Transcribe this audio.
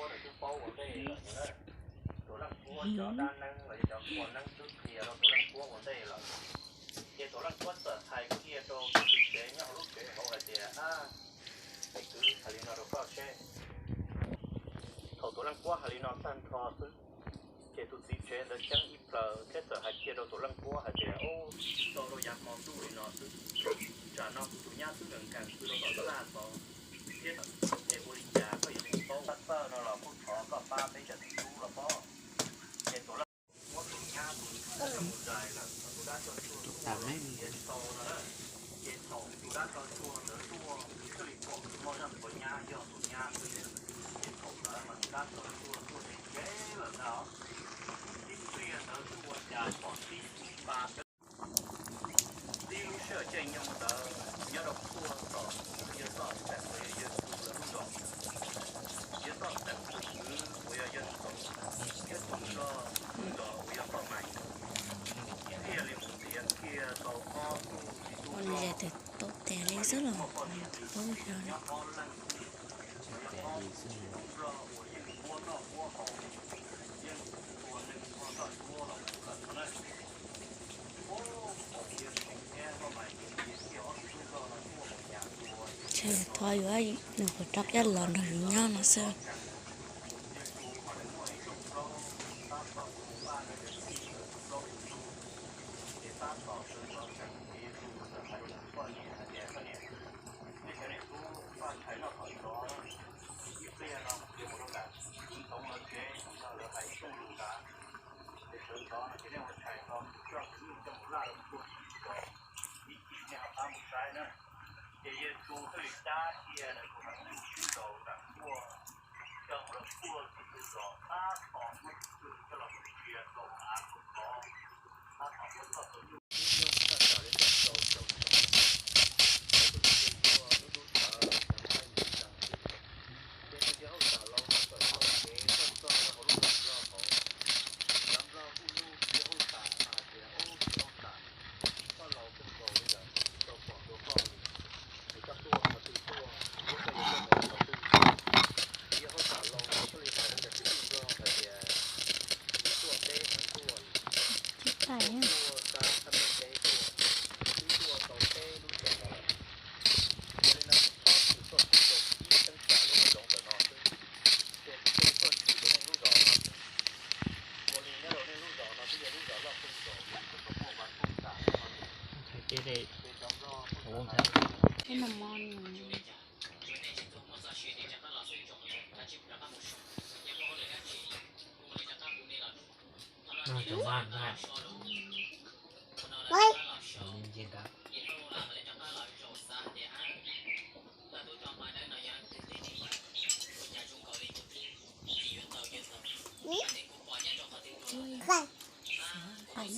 Nws twb paub ua ntej lawm na. Tuam Leej Kuab cov dab neeb los yog cov qhua neeb twb qhia rau Tuam Leej Kuab ua ntej lawm. Ces Tuam Leej Kuab txawm hais kiag rau tus txiv tsev nyob hauv lub tsev hauv hais tias, Ab, leej kwv, hais li no rau koj seb. Thaum Tuam Leej Kuab hais li no tag nrho xwb, ces tus txiv tsev ntawd ceeb ib plaws thiab txawm hais kiag rau Tuam Leej Kuab hais tias, Ub, txog rau yav hmo ntuj li no xwb, tsam no kuv tus nyab twb nkees nkees pw rau tom laj tod thiab, es ua li cas koj yuav mus paub? Pab txawj no los kuj thov koj pab peb cov txiv tub los pob. Ces Tuam Leej muab tus nyab tus ntxhais mus zais lawm, tus dab tso tshuaj tuaj los tsis tau no na. Ces thaum tus dab tso tshuaj ntawd tuaj, thiaj li pom tus moj zaj npua nyab yog tus nyab xwb. Ces thaum ntawd mas tus dab tso tshuaj tuaj txog tsev lawm ntag. Ib pliag ntawd twb ua cas pom tib tug pa peb. Tib lub sij hawm caij nyoog ntawd nyob rau puag tom yawg Txoj Xeem uas yog yawg Txus lawv lub zos, yawg Txoj Xeem tus kwv uas yog yawg Ntxoov thiab tus nplog lub zos uas yog Txoj Mais, ib pliag li mus ntiav kiag tau ob tug txiv tub nplog, tus twg muaj poj niam li, nyob ob leeg xwb, nyob ob tug txiv tub nplog uas yeej muab noj muab haus, yeej tua neeg tua txoj duab los mus lawm no na. Ces thov yuav nws puas rov qab los nrog yus nyob no xwb. Ib pliag no kuv mus rau nram kwv Ntxoov lawv tsev, lawv hais ib rooj lus nrad, ces sawv ntxov no ces nej ua tshais tso, kuv coj kwv Yeej coj mus laj rau puag tim zos, ib chim nej ho pab mus saib na. Ces Yexus thiaj li cab kiag nws tus haiv neeg sib nraus nram nkuaj, coj mus rau puag tim tus zos, tab tom muab tus twg coj los mus txiav rau av rau khov, tab tom muab txoj tau nyuj nyuj txoj cov li ntawm rau rau txog lawv tus ntxhais tuaj lub lub thawv, cov nqaij mus tsees xwb. Ces tus yawg Hauj Sam Laus no txawm taug kev tuaj txog rau hauv lub zos Nplog hauv. Cov Nplog kuj lub yawg Hauj Sam no hais tias, Ub, txiv Hauj Sam, koj laus kawg nkaus li lawm, tsis tau pom dua koj li. Es koj tuaj qhov twg tuaj, thiab koj yuav tuaj mus rau qhov twg? Tus yawg Hauj Sam Laus no thiaj li hais rau cov kwv tij Nplog hais tias, Kuv tuaj teb heev tuaj, tuaj sab qab teb tuaj, twb tuaj tau peb lub xyoos no lawm. Yog li no kuv txhob txwm tuaj txog ib teeb tsam lub hav zoov ntawm no xwb, ces kuv thiaj li tuaj ntxiv rau nej lub zos no xwb. Ua li nyob rau nej lub zos no twb yog lub zos loj kawg nkaus, kuv tau muaj vaj koob tam no xwb. Ces cov Nplog kuj txawm hais